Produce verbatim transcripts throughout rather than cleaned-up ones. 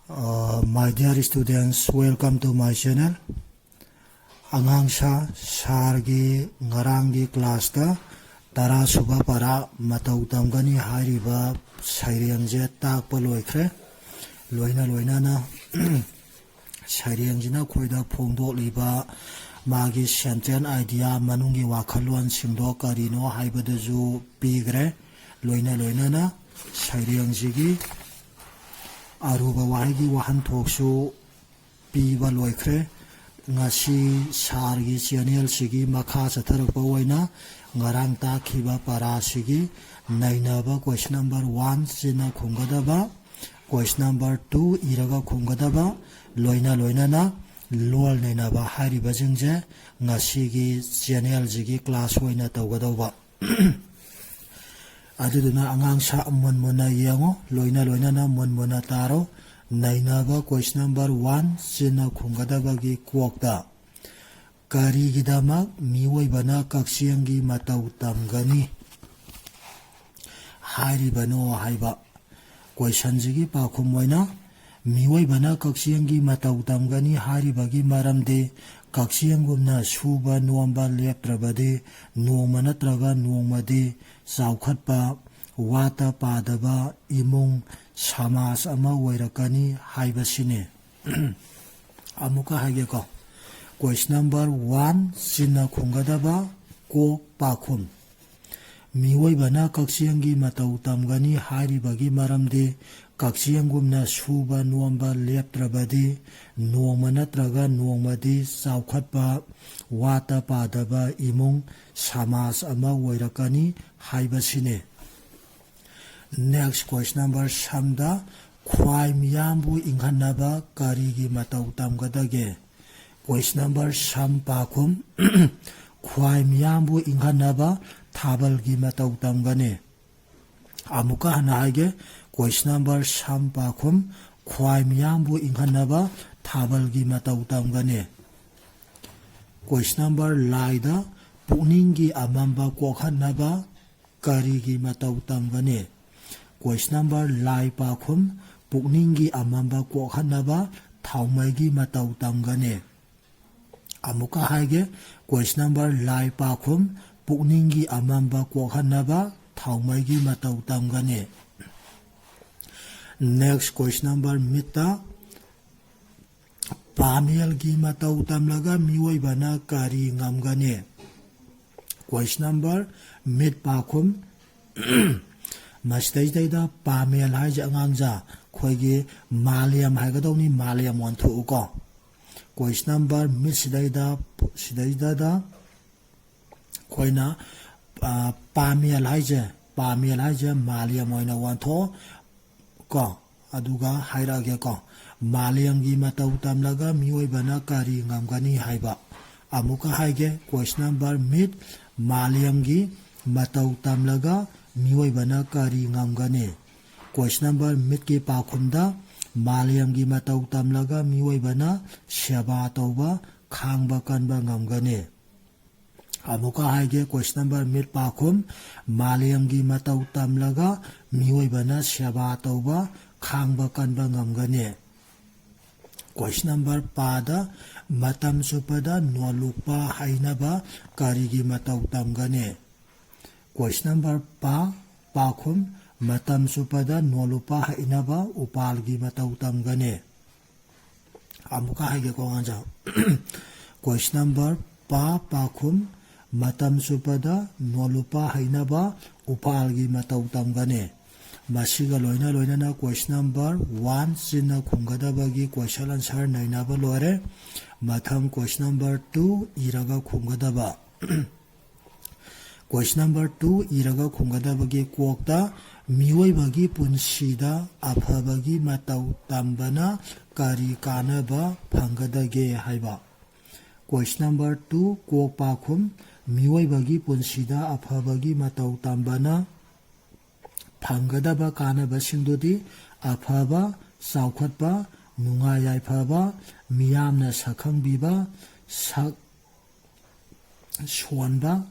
Uh, my dear students, welcome to my channel. ꯑꯉꯥꯡ ꯁꯥ ꯁꯥꯔꯒꯤ ꯉꯔꯥꯡꯒꯤ ꯀ꯭ꯂꯥꯁꯇ ꯇꯔꯥ ꯁꯨꯕ ꯄꯔꯥ ꯃꯇꯧ ꯇꯝꯒꯅꯤ ꯍꯥꯏꯔꯤꯕ ꯁꯩꯔꯦꯡꯁꯦ ꯇꯥꯛꯄ ꯂꯣꯏꯈ꯭ꯔꯦ꯫ ꯂꯣꯏꯅ ꯂꯣꯏꯅꯅ ꯁꯩꯔꯦꯡꯁꯤꯅ ꯑꯩꯈꯣꯏꯗ ꯐꯣꯡꯗꯣꯛꯂꯤꯕ ꯃꯥꯒꯤ central idea, ꯃꯅꯨꯡꯒꯤ ꯋꯥꯈꯜꯂꯣꯟꯁꯤꯡꯗꯣ ꯀꯔꯤꯅꯣ ꯍꯥꯏꯕꯗꯨꯁꯨ ꯄꯤꯈ꯭ꯔꯦ꯫ ꯂꯣꯏꯅ ꯂꯣꯏꯅꯅ ꯁꯩꯔꯦꯡꯁꯤꯒꯤ ꯑꯔꯨꯕ ꯋꯥꯍꯩꯒꯤ ꯋꯥꯍꯟꯊꯣꯛꯁꯨ ꯄꯤꯕ ꯂꯣꯏꯈ꯭ꯔꯦ꯫ ꯉꯁꯤ ꯁꯥꯔꯒꯤ ꯆꯦꯅꯦꯜꯁꯤꯒꯤ ꯃꯈꯥ ꯆꯠꯊꯔꯛꯄ ꯑꯣꯏꯅ ꯉꯔꯥꯡ ꯇꯥꯛꯈꯤꯕ ꯄꯔꯥꯁꯤꯒꯤ ꯅꯩꯅꯕ, question number one ꯆꯤꯟꯅ ꯈꯨꯝꯒꯗꯕ, question number two ꯏꯔꯒ ꯈꯨꯝꯒꯗꯕ, ꯂꯣꯏꯅ ꯂꯣꯏꯅꯅ ꯂꯣꯜ ꯅꯩꯅꯕ ꯍꯥꯏꯔꯤꯕꯁꯤꯡꯁꯦ ꯉꯁꯤꯒꯤ ꯆꯦꯅꯦꯜꯁꯤꯒꯤ ꯀ꯭ꯂꯥꯁ ꯑꯣꯏꯅ ꯇꯧꯒꯗꯧꯕ꯫ ꯑꯗꯨꯗꯨꯅ ꯑꯉꯥꯡ ꯁꯥ ꯃꯨꯟ ꯃꯨꯟꯅ ꯌꯦꯡꯉꯣ, ꯂꯣꯏꯅ ꯂꯣꯏꯅꯅ ꯃꯨꯟ ꯃꯨꯟꯅ ꯇꯥꯔꯣ꯫ ꯅꯩꯅꯕ, question number one ꯆꯤꯟꯅ ꯈꯨꯝꯒꯗꯕꯒꯤ ꯀꯣꯛꯇ ꯀꯔꯤꯒꯤꯗꯃꯛ ꯃꯤꯑꯣꯏꯕꯅ ꯀꯛꯆꯦꯡꯒꯤ ꯃꯇꯧ ꯇꯝꯒꯅꯤ ꯍꯥꯏꯔꯤꯕꯅꯣ ꯍꯥꯏꯕ questionꯁꯤꯒꯤ ꯄꯥꯎꯈꯨꯝ ꯑꯣꯏꯅ, ꯃꯤꯑꯣꯏꯕꯅ ꯀꯛꯆꯦꯡꯒꯤ ꯃꯇꯧ ꯇꯝꯒꯅꯤ ꯍꯥꯏꯔꯤꯕꯒꯤ ꯃꯔꯝꯗꯤ ꯀꯛꯆꯦꯡꯒꯨꯝꯅ ꯁꯨꯕ ꯅꯣꯝꯕ ꯂꯦꯞꯇ꯭ꯔꯕꯗꯤ ꯅꯣꯡꯃ ꯅꯠꯇ꯭ꯔꯒ ꯅꯣꯡꯃꯗꯤ ꯆꯥꯎꯈꯠꯄ, ꯋꯥꯠꯇ ꯄꯥꯗꯕ ꯏꯃꯨꯡ, ꯁꯃꯥꯖ ꯑꯃ ꯑꯣꯏꯔꯛꯀꯅꯤ ꯍꯥꯏꯕꯁꯤꯅꯤ꯫ ꯑꯃꯨꯛꯀ ꯍꯥꯏꯒꯦꯀꯣ꯫ Question number one ꯆꯤꯟꯅ ꯈꯨꯝꯒꯗꯕ ꯀꯣꯛ ꯄꯥꯈꯨꯝ꯫ ꯃꯤꯑꯣꯏꯕꯅ ꯀꯛꯆꯦꯡꯒꯤ ꯃꯇꯧ ꯇꯝꯒꯅꯤ ꯍꯥꯏꯔꯤꯕꯒꯤ ꯃꯔꯝꯗꯤ ꯀꯛꯆꯦꯡꯒꯨꯝꯅ ꯁꯨꯕ ꯅꯣꯝꯕ ꯂꯦꯞꯇ꯭ꯔꯕꯗꯤ ꯅꯣꯡꯃ ꯅꯠꯇ꯭ꯔꯒ ꯅꯣꯡꯃꯗꯤ ꯆꯥꯎꯈꯠꯄ, ꯋꯥꯠꯇ ꯄꯥꯗꯕ ꯏꯃꯨꯡ, ꯁꯃꯥꯖ ꯑꯃ ꯑꯣꯏꯔꯛꯀꯅꯤ ꯍꯥꯏꯕꯁꯤꯅꯤ꯫ Next question number ꯁꯝꯗ ꯈ꯭ꯋꯥꯏ ꯃꯤꯌꯥꯝꯕꯨ ꯏꯪꯍꯟꯅꯕ ꯀꯔꯤꯒꯤ ꯃꯇꯧ ꯇꯝꯒꯗꯒꯦ? Question number ꯁꯝ ꯄꯥꯈꯨꯝ꯫ ꯈ꯭ꯋꯥꯏ ꯃꯤꯌꯥꯝꯕꯨ ꯏꯪꯍꯟꯅꯕ ꯊꯥꯕꯜꯒꯤ ꯃꯇꯧ ꯇꯝꯒꯅꯤ꯫ ꯑꯃꯨꯛꯀ ꯍꯟꯅ ꯍꯥꯏꯒꯦ꯫ Question number ꯁꯝ ꯄꯥꯈꯨꯝ꯫ ꯈ꯭ꯋꯥꯏ ꯃꯤꯌꯥꯝꯕꯨ ꯏꯪꯍꯟꯅꯕ ꯊꯥꯕꯜꯒꯤ ꯃꯇꯧ ꯇꯝꯒꯅꯤ꯫ Question number ꯂꯥꯏꯗ ꯄꯨꯛꯅꯤꯡꯒꯤ ꯑꯃꯝꯕ ꯀꯣꯛꯍꯟꯅꯕ ꯀꯔꯤꯒꯤ ꯃꯇꯧ ꯇꯝꯒꯅꯤ? Question number ꯂꯥꯏ ꯄꯥꯈꯨꯝ꯫ ꯄꯨꯛꯅꯤꯡꯒꯤ ꯑꯃꯝꯕ ꯀꯣꯛꯍꯟꯅꯕ ꯊꯥꯎꯃꯩꯒꯤ ꯃꯇꯧ ꯇꯝꯒꯅꯤ꯫ ꯑꯃꯨꯛꯀ ꯍꯥꯏꯒꯦ, question number ꯂꯥꯏ ꯄꯥꯈꯨꯝ, ꯄꯨꯛꯅꯤꯡꯒꯤ ꯑꯃꯝꯕ ꯀꯣꯛꯍꯟꯅꯕ ꯊꯥꯎꯃꯩꯒꯤ ꯃꯇꯧ ꯇꯝꯒꯅꯤ꯫ Next question number ꯃꯤꯠꯇ, ꯄꯥꯃꯦꯜꯒꯤ ꯃꯇꯧ ꯇꯝꯂꯒ ꯃꯤꯑꯣꯏꯕꯅ ꯀꯔꯤ ꯉꯝꯒꯅꯤ? Question number ꯃꯤꯠ ꯄꯥꯈꯨꯝ, ꯃꯁꯤꯗꯩꯗꯩꯗ ꯄꯥꯃꯦꯜ ꯍꯥꯏꯁꯦ ꯑꯉꯥꯡꯖꯥ ꯑꯩꯈꯣꯏꯒꯤ ꯃꯥꯂꯦꯝ ꯍꯥꯏꯒꯗꯧꯅꯤ, ꯃꯥꯂꯦꯝ ꯑꯣꯟꯊꯣꯛꯎꯀꯣ꯫ Question number ꯃꯤꯠ ꯁꯤꯗꯩꯗ, ꯁꯤꯗꯩꯗꯗ ꯑꯩꯈꯣꯏꯅ, ꯑ, ꯄꯥꯃꯦꯜ ꯍꯥꯏꯁꯦ, ꯄꯥꯃꯦꯜ ꯍꯥꯏꯁꯦ ꯃꯥꯂꯦꯝ ꯑꯣꯏꯅ ꯑꯣꯟꯊꯣꯛꯑꯣ ꯀꯣ, ꯑꯗꯨꯒ ꯍꯥꯏꯔꯛꯑꯒꯦꯀꯣ꯫ ꯃꯥꯂꯦꯝꯒꯤ ꯃꯇꯧ ꯇꯝꯂꯒ ꯃꯤꯑꯣꯏꯕꯅ ꯀꯔꯤ ꯉꯝꯒꯅꯤ ꯍꯥꯏꯕ꯫ ꯑꯃꯨꯛꯀ ꯍꯥꯏꯒꯦ, question number ꯃꯤꯠ, ꯃꯥꯂꯦꯝꯒꯤ ꯃꯇꯧ ꯇꯝꯂꯒ ꯃꯤꯑꯣꯏꯕꯅ ꯀꯔꯤ ꯉꯝꯒꯅꯤ? Question number ꯃꯤꯠꯀꯤ ꯄꯥꯈꯨꯝꯗ, ꯃꯥꯂꯦꯝꯒꯤ ꯃꯇꯧ ꯇꯝꯂꯒ ꯃꯤꯑꯣꯏꯕꯅ ꯁꯦꯕꯥ ꯇꯧꯕ, ꯈꯥꯡꯕ ꯀꯟꯕ ꯉꯝꯒꯅꯤ꯫ ꯑꯃꯨꯛꯀ ꯍꯥꯏꯒꯦ, question number ꯃꯤꯠ ꯄꯥꯈꯨꯝ, ꯃꯥꯂꯦꯝꯒꯤ ꯃꯇꯧ ꯇꯝꯂꯒ ꯃꯤꯑꯣꯏꯕꯅ ꯁꯦꯕꯥ ꯇꯧꯕ, ꯈꯥꯡꯕ ꯀꯟꯕ ꯉꯝꯒꯅꯤ꯫ Question number ꯄꯥꯗ, ꯃꯇꯝ ꯆꯨꯞꯄꯗ ꯅꯣꯜꯂꯨꯛꯄ ꯍꯩꯅꯕ ꯀꯔꯤꯒꯤ ꯃꯇꯧ ꯇꯝꯒꯅꯤ? Question number ꯄꯥ, ꯄꯥꯈꯨꯝ, ꯃꯇꯝ ꯆꯨꯞꯄꯗ ꯅꯣꯜꯂꯨꯛꯄ ꯍꯩꯅꯕ ꯎꯄꯥꯜꯒꯤ ꯃꯇꯧ ꯇꯝꯒꯅꯤ꯫ ꯑꯃꯨꯛꯀ ꯍꯥꯏꯒꯦꯀꯣ ꯑꯉꯥꯡꯁꯥ꯫ Question number ꯄꯥ, ꯄꯥꯈꯨꯝ, ꯃꯇꯝ ꯆꯨꯞꯄꯗ ꯅꯣꯜꯂꯨꯛꯄ ꯍꯩꯅꯕ ꯎꯄꯥꯜꯒꯤ ꯃꯇꯧ ꯇꯝꯒꯅꯤ꯫ ꯃꯁꯤꯒ ꯂꯣꯏꯅ ꯂꯣꯏꯅꯅ question number one ꯆꯤꯟꯅ ꯈꯨꯝꯒꯗꯕꯒꯤ question answer ꯅꯩꯅꯕ ꯂꯣꯏꯔꯦ꯫ ꯃꯊꯪ question number two ꯏꯔꯒ ꯈꯨꯝꯒꯗꯕ꯫ Question number two ꯏꯔꯒ ꯈꯨꯝꯒꯗꯕꯒꯤ ꯀꯣꯛꯇ ꯃꯤꯑꯣꯏꯕꯒꯤ ꯄꯨꯟꯁꯤꯗ ꯑꯐꯕꯒꯤ ꯃꯇꯧ ꯇꯝꯕꯅ ꯀꯔꯤ ꯀꯥꯟꯅꯕ ꯐꯪꯒꯗꯒꯦ ꯍꯥꯏꯕ꯫ Question number two ꯀꯣꯛ ꯄꯥꯈꯨꯝ, ꯃꯤꯑꯣꯏꯕꯒꯤ ꯄꯨꯟꯁꯤꯗ ꯑꯐꯕꯒꯤ ꯃꯇꯧ ꯇꯝꯕꯅ ꯐꯪꯒꯗꯕ ꯀꯥꯟꯅꯕꯁꯤꯡꯗꯨꯗꯤ ꯑꯐꯕ, ꯆꯥꯎꯈꯠꯄ, ꯅꯨꯡꯉꯥꯏ ꯌꯥꯏꯐꯕ, ꯃꯤꯌꯥꯝꯅ ꯁꯛꯈꯪꯕꯤꯕ, ꯁꯛ ꯁꯣꯟꯕ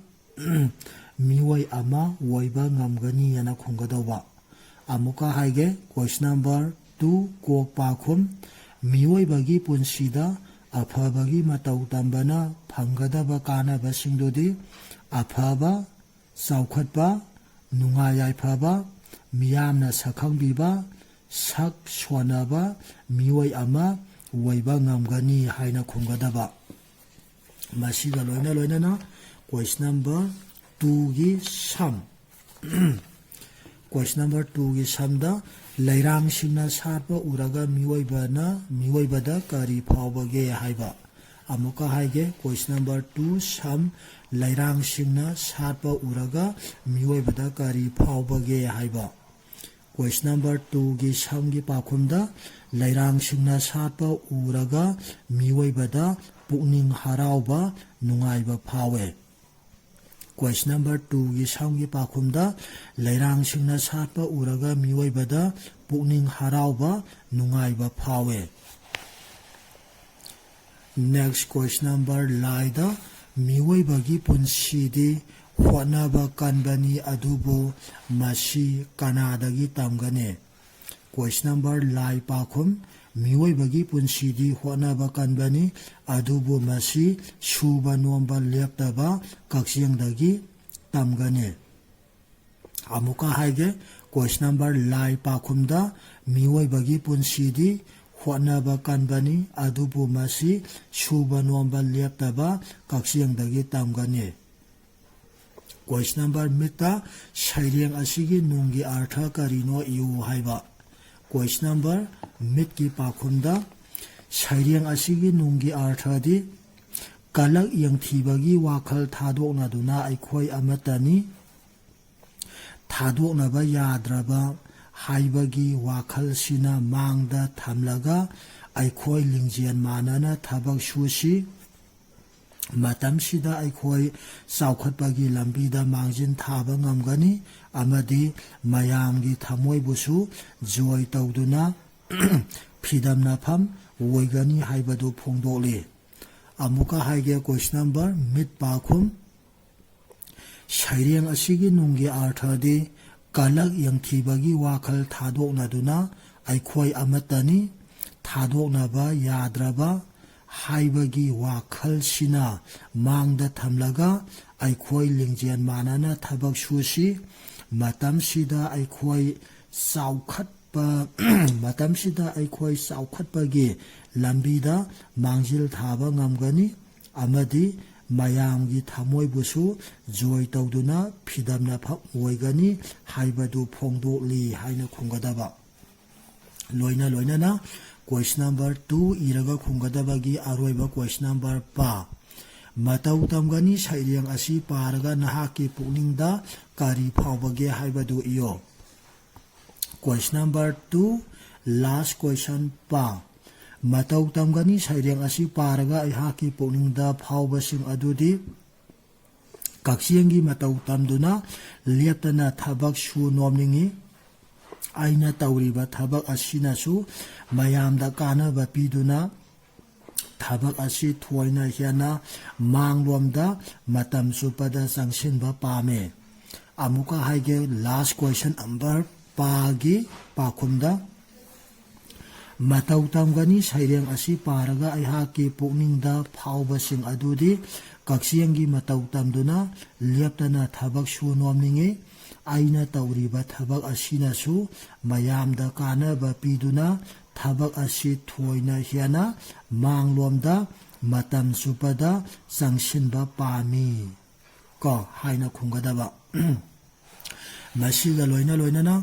ꯃꯤꯑꯣꯏ ꯑꯃ ꯑꯣꯏꯕ ꯉꯝꯒꯅꯤ ꯍꯥꯏꯅ ꯈꯨꯝꯒꯗꯧꯕ꯫ ꯑꯃꯨꯛꯀ ꯍꯥꯏꯒꯦ, question number ꯇꯨ, ꯀꯣꯛ ꯄꯥꯈꯨꯝ꯫ ꯃꯤꯑꯣꯏꯕꯒꯤ ꯄꯨꯟꯁꯤꯗ ꯑꯐꯕꯒꯤ ꯃꯇꯧ ꯇꯝꯕꯅ ꯐꯪꯒꯗꯕ ꯀꯥꯟꯅꯕꯁꯤꯡꯗꯨꯗꯤ ꯑꯐꯕ, ꯆꯥꯎꯈꯠꯄ, ꯅꯨꯡꯉꯥꯏ ꯌꯥꯏꯐꯕ, ꯃꯤꯌꯥꯝꯅ ꯁꯛꯈꯪꯕꯤꯕ, ꯁꯛ ꯁꯣꯟꯅꯕ ꯃꯤꯑꯣꯏ ꯑꯃ ꯑꯣꯏꯕ ꯉꯝꯒꯅꯤ ꯍꯥꯏꯅ ꯈꯨꯝꯒꯗꯕ꯫ ꯃꯁꯤꯒ ꯂꯣꯏꯅ ꯂꯣꯏꯅꯅ question number two ꯒꯤ sum꯫ Question number two ꯒꯤ sum ꯗ ꯂꯩꯔꯥꯡꯁꯤꯡꯅ ꯁꯥꯠꯄ ꯎꯔꯒ ꯃꯤꯑꯣꯏꯕꯅ, ꯃꯤꯑꯣꯏꯕꯗ ꯀꯔꯤ ꯐꯥꯎꯕꯒꯦ ꯍꯥꯏꯕ꯫ ꯑꯃꯨꯛꯀ ꯍꯥꯏꯒꯦ, question number two sum, ꯂꯩꯔꯥꯡꯁꯤꯡꯅ ꯁꯥꯠꯄ ꯎꯔꯒ ꯃꯤꯑꯣꯏꯕꯗ ꯀꯔꯤ ꯐꯥꯎꯕꯒꯦ ꯍꯥꯏꯕ꯫ Question number two ꯒꯤ sum ꯒꯤ ꯄꯥꯎꯈꯨꯝꯗ, ꯂꯩꯔꯥꯡꯁꯤꯡꯅ ꯁꯥꯠꯄ ꯎꯔꯒ ꯃꯤꯑꯣꯏꯕꯗ ꯄꯨꯛꯅꯤꯡ ꯍꯔꯥꯎꯕ, ꯅꯨꯡꯉꯥꯏꯕ ꯐꯥꯎꯋꯦ꯫ Question number two ꯒꯤ sum ꯒꯤ ꯄꯥꯎꯈꯨꯝꯗ, ꯂꯩꯔꯥꯡꯁꯤꯡꯅ ꯁꯥꯠꯄ ꯎꯔꯒ ꯃꯤꯑꯣꯏꯕꯗ ꯄꯨꯛꯅꯤꯡ ꯍꯔꯥꯎꯕ, ꯅꯨꯡꯉꯥꯏꯕ ꯐꯥꯎꯋꯦ꯫ Next question number, ꯂꯥꯏꯗ, ꯃꯤꯑꯣꯏꯕꯒꯤ ꯄꯨꯟꯁꯤꯗꯤ ꯍꯣꯠꯅꯕ ꯀꯟꯕꯅꯤ, ꯑꯗꯨꯕꯨ ꯃꯁꯤ ꯀꯅꯥꯗꯒꯤ ꯇꯝꯒꯅꯤ? Question number, ꯂꯥꯏ ꯄꯥꯎꯈꯨꯝ, ꯃꯤꯑꯣꯏꯕꯒꯤ ꯄꯨꯟꯁꯤꯗꯤ ꯍꯣꯠꯅꯕ ꯀꯟꯕꯅꯤ, ꯑꯗꯨꯕꯨ ꯃꯁꯤ ꯁꯨꯕ ꯅꯣꯝꯕ ꯂꯦꯞꯇꯕ ꯀꯛꯆꯦꯡꯗꯒꯤ ꯇꯝꯒꯅꯤ꯫ ꯑꯃꯨꯛꯀ ꯍꯥꯏꯒꯦ, question number, ꯂꯥꯏ ꯄꯥꯎꯈꯨꯝꯗ, ꯃꯤꯑꯣꯏꯕꯒꯤ ꯄꯨꯟꯁꯤꯗꯤ ꯍꯣꯠꯅꯕ ꯀꯟꯕꯅꯤ, ꯑꯗꯨꯕꯨ ꯃꯁꯤ ꯁꯨꯕ ꯅꯣꯝꯕ ꯂꯦꯞꯇꯕ ꯀꯛꯆꯦꯡꯗꯒꯤ ꯇꯝꯒꯅꯤ꯫ Question number, ꯃꯤꯠꯇ, ꯁꯩꯔꯦꯡ ꯑꯁꯤꯒꯤ ꯅꯨꯡꯒꯤ ꯑꯔꯊ ꯀꯔꯤꯅꯣ ꯏꯌꯨ ꯍꯥꯏꯕ꯫ Question number, ꯃꯤꯠꯀꯤ ꯄꯥꯎꯈꯨꯝꯗ, ꯁꯩꯔꯦꯡ ꯑꯁꯤꯒꯤ ꯅꯨꯡꯒꯤ ꯑꯔꯊꯗꯤ ꯀꯂꯛ ꯌꯦꯡꯊꯤꯕꯒꯤ ꯋꯥꯈꯜ ꯊꯥꯗꯣꯛꯅꯗꯨꯅ ꯑꯩꯈꯣꯏ ꯑꯃꯠꯇꯅꯤ꯫ ꯊꯥꯗꯣꯛꯅꯕ ꯌꯥꯗ꯭ꯔꯕ ꯍꯥꯏꯕꯒꯤ ꯋꯥꯈꯜꯁꯤꯅ ꯃꯥꯡꯗ ꯊꯝꯂꯒ ꯑꯩꯈꯣꯏ ꯂꯤꯡꯖꯦꯜ ꯃꯥꯟꯅꯅ ꯊꯕꯛ ꯁꯨꯁꯤ꯫ ꯃꯇꯝꯁꯤꯗ ꯑꯩꯈꯣꯏ ꯆꯥꯎꯈꯠꯄꯒꯤ ꯂꯝꯕꯤꯗ ꯃꯥꯡꯖꯤꯜ ꯊꯥꯕ ꯉꯝꯒꯅꯤ ꯑꯃꯗꯤ ꯃꯌꯥꯝꯒꯤ ꯊꯃꯣꯏꯕꯨꯁꯨ ꯖꯣꯏ ꯇꯧꯗꯨꯅ ꯐꯤꯗꯝꯅꯐꯝ ꯑꯣꯏꯒꯅꯤ ꯍꯥꯏꯕꯗꯨ ꯐꯣꯡꯗꯣꯛꯂꯤ꯫ ꯑꯃꯨꯛꯀ ꯍꯥꯏꯒꯦ, question number, ꯃꯤꯠ ꯄꯥꯈꯨꯝ꯫ ꯁꯩꯔꯦꯡ ꯑꯁꯤꯒꯤ ꯅꯨꯡꯒꯤ ꯑꯔꯊꯗꯤ ꯀꯂꯛ ꯌꯦꯡꯊꯤꯕꯒꯤ ꯋꯥꯈꯜ ꯊꯥꯗꯣꯛꯅꯗꯨꯅ ꯑꯩꯈꯣꯏ ꯑꯃꯠꯇꯅꯤ, ꯊꯥꯗꯣꯛꯅꯕ ꯌꯥꯗ꯭ꯔꯕ ꯍꯥꯏꯕꯒꯤ ꯋꯥꯈꯜꯁꯤꯅ ꯃꯥꯡꯗ ꯊꯝꯂꯒ ꯑꯩꯈꯣꯏ ꯂꯤꯡꯖꯦꯜ ꯃꯥꯟꯅꯅ ꯊꯕꯛ ꯁꯨꯁꯤ꯫ ꯃꯇꯝꯁꯤꯗ ꯑꯩꯈꯣꯏ ꯆꯥꯎꯈꯠꯄ, ꯃꯇꯝꯁꯤꯗ ꯑꯩꯈꯣꯏ ꯆꯥꯎꯈꯠꯄꯒꯤ ꯂꯝꯕꯤꯗ ꯃꯥꯡꯖꯤꯜ ꯊꯥꯕ ꯉꯝꯒꯅꯤ ꯑꯃꯗꯤ ꯃꯌꯥꯝꯒꯤ ꯊꯃꯣꯏꯕꯨꯁꯨ ꯖꯣꯏ ꯇꯧꯗꯨꯅ ꯐꯤꯗꯝꯅꯐꯝ ꯑꯣꯏꯒꯅꯤ ꯍꯥꯏꯕꯗꯨ ꯐꯣꯡꯗꯣꯛꯂꯤ ꯍꯥꯏꯅ ꯈꯨꯝꯒꯗꯕ꯫ ꯂꯣꯏꯅ ꯂꯣꯏꯅꯅ question number two ꯏꯔꯒ ꯈꯨꯝꯒꯗꯕꯒꯤ ꯑꯔꯣꯏꯕ question number ꯄꯥ꯫ ꯃꯇꯧ ꯇꯝꯒꯅꯤ ꯁꯩꯔꯦꯡ ꯑꯁꯤ ꯄꯥꯔꯒ ꯅꯍꯥꯛꯀꯤ ꯄꯨꯛꯅꯤꯡꯗ ꯀꯔꯤ ꯐꯥꯎꯕꯒꯦ ꯍꯥꯏꯕꯗꯨ ꯏꯌꯣ꯫ Question number two, last question ꯄꯥ꯫ ꯃꯇꯧ ꯇꯝꯒꯅꯤ ꯁꯩꯔꯦꯡ ꯑꯁꯤ ꯄꯥꯔꯒ ꯑꯩꯍꯥꯛꯀꯤ ꯄꯨꯛꯅꯤꯡꯗ ꯐꯥꯎꯕꯁꯤꯡ ꯑꯗꯨꯗꯤ, ꯀꯛꯆꯦꯡꯒꯤ ꯃꯇꯧ ꯇꯝꯗꯨꯅ ꯂꯦꯞꯇꯅ ꯊꯕꯛ ꯁꯨ ꯅꯣꯝꯅꯤꯡꯏ꯫ ꯑꯩꯅ ꯇꯧꯔꯤꯕ ꯊꯕꯛ ꯑꯁꯤꯅꯁꯨ ꯃꯌꯥꯝꯗ ꯀꯥꯟꯅꯕ ꯄꯤꯗꯨꯅ ꯊꯕꯛ ꯑꯁꯤ ꯊꯣꯏꯅ ꯍꯦꯟꯅ ꯃꯥꯡꯂꯣꯝꯗ ꯃꯇꯝ ꯆꯨꯞꯄꯗ ꯆꯪꯁꯤꯟꯕ ꯄꯥꯝꯃꯤ꯫ ꯑꯃꯨꯛꯀ ꯍꯥꯏꯒꯦ, last question number ꯄꯥꯒꯤ ꯄꯥꯈꯨꯝꯗ꯫ ꯃꯇꯧ ꯇꯝꯒꯅꯤ ꯁꯩꯔꯦꯡ ꯑꯁꯤ ꯄꯥꯔꯒ ꯑꯩꯍꯥꯛꯀꯤ ꯄꯨꯛꯅꯤꯡꯗ ꯐꯥꯎꯕꯁꯤꯡ ꯑꯗꯨꯗꯤ, ꯀꯛꯆꯦꯡꯒꯤ ꯃꯇꯧ ꯇꯝꯗꯨꯅ ꯂꯦꯞꯇꯅ ꯊꯕꯛ ꯁꯨ ꯅꯣꯝꯅꯤꯡꯏ꯫ ꯑꯩꯅ ꯇꯧꯔꯤꯕ ꯊꯕꯛ ꯑꯁꯤꯅꯁꯨ ꯃꯌꯥꯝꯗ ꯀꯥꯟꯅꯕ ꯄꯤꯗꯨꯅ ꯊꯕꯛ ꯑꯁꯤ ꯊꯣꯏꯅ ꯍꯦꯟꯅ ꯃꯥꯡꯂꯣꯝꯗ ꯃꯇꯝ ꯆꯨꯞꯄꯗ ꯆꯪꯁꯤꯟꯕ ꯄꯥꯝꯃꯤ꯫ ꯀꯣ ꯍꯥꯏꯅ ꯈꯨꯝꯒꯗꯕ꯫ ꯃꯁꯤꯒ ꯂꯣꯏꯅ ꯂꯣꯏꯅꯅ,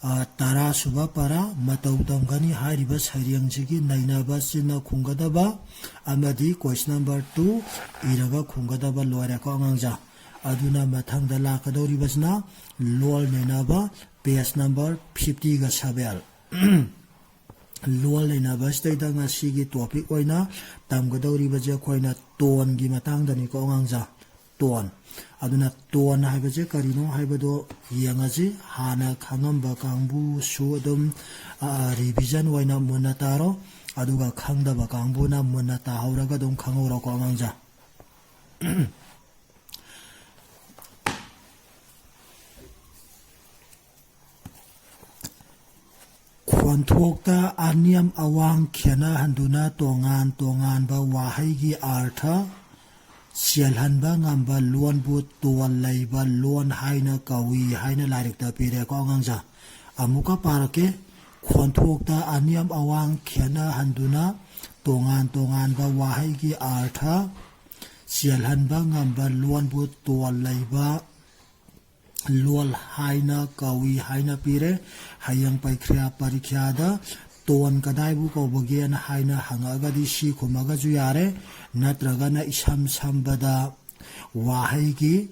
ꯑ, ꯇꯔꯥꯁꯨꯕ ꯄꯔꯥ ꯃꯇꯧ ꯇꯝꯒꯅꯤ ꯍꯥꯏꯔꯤꯕ ꯁꯩꯔꯦꯡꯁꯤꯒꯤ ꯅꯩꯅꯕ ꯆꯤꯟꯅ ꯈꯨꯝꯒꯗꯕ ꯑꯃꯗꯤ question number two ꯏꯔꯒ ꯈꯨꯝꯒꯗꯕ ꯂꯣꯏꯔꯦꯀꯣ ꯑꯉꯥꯡꯖꯥ꯫ ꯑꯗꯨꯅ ꯃꯊꯪꯗ ꯂꯥꯛꯀꯗꯧꯔꯤꯕꯁꯤꯅ ꯂꯣꯜ ꯅꯩꯅꯕ page number fifty-seven꯫ ꯂꯣꯜ ꯅꯩꯅꯕꯁꯤꯗꯩꯗ ꯉꯁꯤꯒꯤ topic ꯑꯣꯏꯅ ꯇꯝꯒꯗꯧꯔꯤꯕꯁꯦ ꯑꯩꯈꯣꯏꯅ tone ꯒꯤ ꯃꯇꯥꯡꯗꯅꯤꯀꯣ ꯑꯉꯥꯡꯖꯥ꯫ Tone꯫ ꯑꯗꯨꯅ tone ꯍꯥꯏꯕꯁꯦ ꯀꯔꯤꯅꯣ ꯍꯥꯏꯕꯗꯣ ꯌꯦꯡꯉꯁꯤ꯫ ꯍꯥꯟꯅ ꯈꯪꯉꯝꯕ ꯀꯥꯡꯕꯨꯁꯨ ꯑꯗꯨꯝ, ꯑ, revision ꯑꯣꯏꯅ ꯃꯨꯟꯅ ꯇꯥꯔꯣ꯫ ꯑꯗꯨꯒ ꯈꯪꯗꯕ ꯀꯥꯡꯕꯨꯅ ꯃꯨꯟꯅ ꯇꯥꯍꯧꯔꯒ ꯑꯗꯨꯝ ꯈꯪꯍꯧꯔꯣꯀꯣ ꯑꯉꯥꯡꯖꯥ꯫ ꯈꯣꯟꯊꯣꯛꯇ ꯑꯅꯦꯝ ꯑꯋꯥꯡ ꯈꯦꯠꯅꯍꯟꯗꯨꯅ ꯇꯣꯉꯥꯟ ꯇꯣꯉꯥꯟꯕ ꯋꯥꯍꯩꯒꯤ ꯑꯥꯔꯊ ꯆꯦꯜꯍꯟꯕ ꯉꯝꯕ ꯂꯣꯟꯕꯨ ꯇꯣꯟ ꯂꯩꯕ ꯂꯣꯟ ꯍꯥꯏꯅ ꯀꯧꯏ ꯍꯥꯏꯅ ꯂꯥꯏꯔꯤꯛꯇ ꯄꯤꯔꯦꯀꯣ ꯑꯉꯥꯡꯁꯥ꯫ ꯑꯃꯨꯛꯀ ꯄꯥꯔꯛꯀꯦ꯫ ꯈꯣꯟꯊꯣꯛꯇ ꯑꯅꯦꯝ ꯑꯋꯥꯡ ꯈꯦꯠꯅꯍꯟꯗꯨꯅ ꯇꯣꯉꯥꯟ ꯇꯣꯉꯥꯟꯕ ꯋꯥꯍꯩꯒꯤ ꯑꯥꯔꯊ ꯆꯦꯜꯍꯟꯕ ꯉꯝꯕ ꯂꯣꯟꯕꯨ ꯇꯣꯟ ꯂꯩꯕ ꯂꯣꯜ ꯍꯥꯏꯅ ꯀꯧꯏ ꯍꯥꯏꯅ ꯄꯤꯔꯦ꯫ ꯍꯌꯦꯡ ꯄꯩꯈ꯭ꯔꯥ ꯄꯔꯤꯈ꯭ꯌꯥꯗ ꯇꯣꯟ ꯀꯗꯥꯏꯕꯨ ꯀꯧꯕꯒꯦꯅ ꯍꯥꯏꯅ ꯍꯪꯉꯛꯑꯒꯗꯤ ꯁꯤ ꯈꯨꯝꯃꯒꯁꯨ ꯌꯥꯔꯦ, ꯅꯠꯇ꯭ꯔꯒꯅ ꯏꯁꯝ ꯁꯝꯕꯗ ꯋꯥꯍꯩꯒꯤ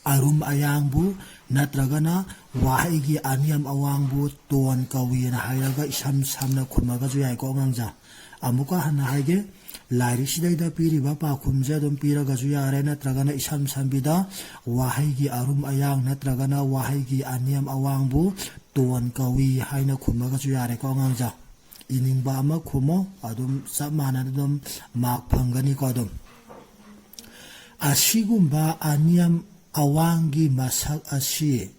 ꯑꯔꯨꯝ ꯑꯌꯥꯡꯕꯨ ꯅꯠꯇ꯭ꯔꯒꯅ ꯋꯥꯍꯩꯒꯤ ꯑꯅꯦꯝ ꯑꯋꯥꯡꯕꯨ ꯇꯣꯟ ꯀꯧꯏꯅ ꯍꯥꯏꯔꯒ ꯏꯁꯝ ꯁꯝꯅ ꯈꯨꯝꯃꯒꯁꯨ ꯌꯥꯏꯀꯣ ꯑꯉꯥꯡꯁꯥ꯫ ꯑꯃꯨꯛꯀ ꯍꯟꯅ ꯍꯥꯏꯒꯦ, ꯂꯥꯏꯔꯤꯛꯁꯤꯗꯩꯗ ꯄꯤꯔꯤꯕ ꯄꯥꯎꯈꯨꯝꯁꯦ ꯑꯗꯨꯝ ꯄꯤꯔꯒꯁꯨ ꯌꯥꯔꯦ, ꯅꯠꯇ꯭ꯔꯒꯅ ꯏꯁꯝ ꯁꯝꯕꯤꯗ ꯋꯥꯍꯩꯒꯤ ꯑꯔꯨꯝ ꯑꯌꯥꯡ ꯅꯠꯇ꯭ꯔꯒꯅ ꯋꯥꯍꯩꯒꯤ ꯑꯅꯦꯝ ꯑꯋꯥꯡꯕꯨ ꯇꯣꯟ ꯀꯧꯏ ꯍꯥꯏꯅ ꯈꯨꯝꯃꯒꯁꯨ ꯌꯥꯔꯦꯀꯣ ꯑꯉꯥꯡꯁꯥ꯫ ꯏꯅꯤꯡꯕ ꯑꯃ ꯈꯨꯝꯃꯣ, ꯑꯗꯨꯝ ꯆꯞ ꯃꯥꯟꯅꯅ ꯑꯗꯨꯝ ꯃꯥꯔꯛ ꯐꯪꯒꯅꯤꯀꯣ꯫ ꯑꯗꯨꯝ ꯑꯁꯤꯒꯨꯝꯕ ꯑꯅꯦꯝ ꯑꯋꯥꯡꯒꯤ ꯃꯁꯛ ꯑꯁꯤ